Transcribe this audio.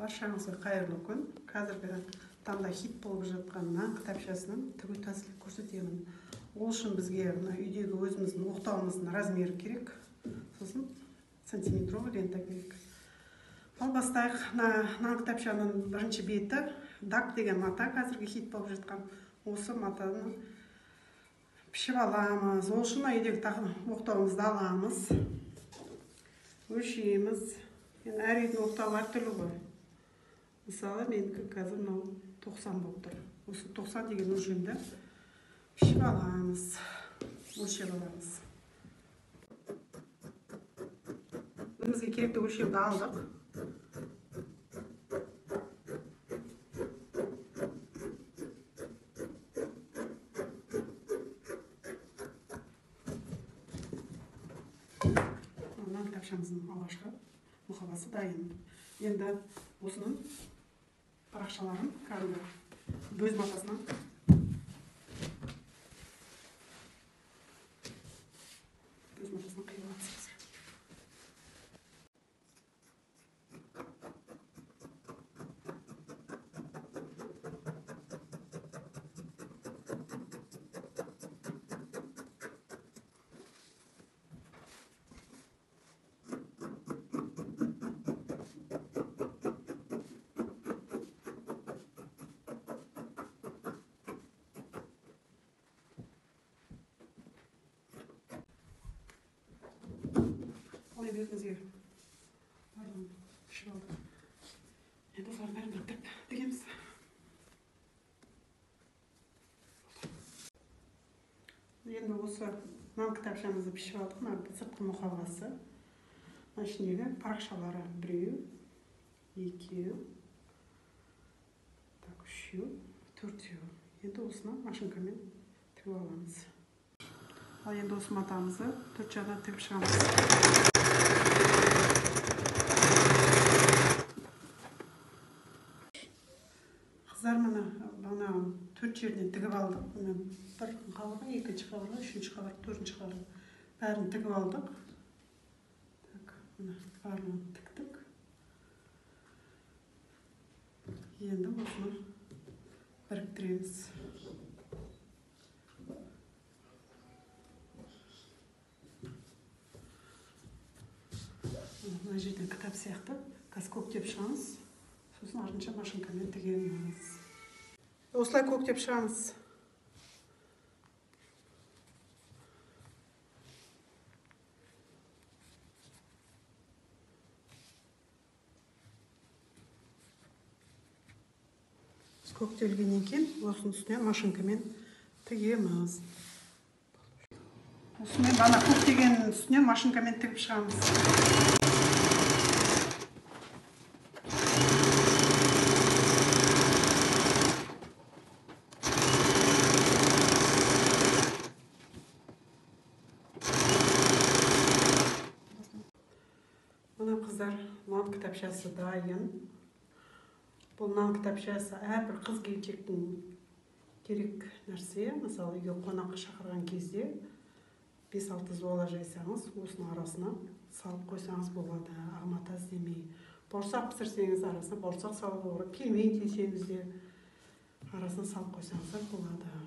Баршаңызға қайырлы күн. Қазіргі таңда хит болып жатқан нан кітапшасының тігу тәсілін көрсетемін. Ол үшін бізге мына үйдегі өзіміздің оқтауымыздың размері керек. Сосын сантиметровый лента керек. Ал бастайық. Мына нан кітапшаның бірінші беті дак деген мата, қазіргі хит болып жатқан. Осы матаны пішіп аламыз. Ол үшін үйдегі оқтауымызды аламыз. Өлшейміз. Енді әр үйдің оқтауы әртүрлі ғой. Мысалы, менікі қазір мынау 90 болып тұр. Осы 90 деген өлшемді пішіп аламыз, өлшеп аламыз. Өзімізге керекті өлшемді алдық. Нан кітапшамыздың алғашқы мұқабасы дайын. Енді осының парақшаларын кәдімгі бөз матасынан қиып аламыз. Ал енді өзімізге барлығын пішіп алдық. Енді осылардың бәрін біріктіріп тігеміз. Енді осы нан кітапшамызды пішіп алдық. Мына сыртқы мұқабасы, мына ішіндегі парақшалары біреу, екеу, так, үшеу, төртеу. Енді осыны машинкамен тігіп аламыз. Ал енді осы матамызды төрт жағынан тігіп шығамыз. Қыздар, мына бағана төрт жерінен тігіп алдық. Мына бір қабырға, екінші қабырға, үшінші қабырға, төртінші қабырға. Бәрін тігіп алдық. Так, мына барлығын тіктік. Енді осыны біріктіреміз. Мына жерден кітап сияқты қазір көктеп шығамыз, сосын артынша машинкамен тігеміз. Осылай көктеп шығамыз. Көктелгеннен кейін осының үстіне машинкамен тігеміз. Осымен бана көктеген үстіне машинкамен тігіп шығамыз. Мына қыздар, нан кітапшасы дайын. Бұл нан кітапшасы әрбір қыз келіншектің керек нәрсе. Мысалы, үйге қонақ шақырған кезде 5-6 зуала жайсаңыз, осының арасына салып қойсаңыз болады. Ақ мата іздемей. Борсақ пісірсеңіз, арасына борсақ салып, пельмень түйсеңіз де арасына салып қойсаңыздар болады.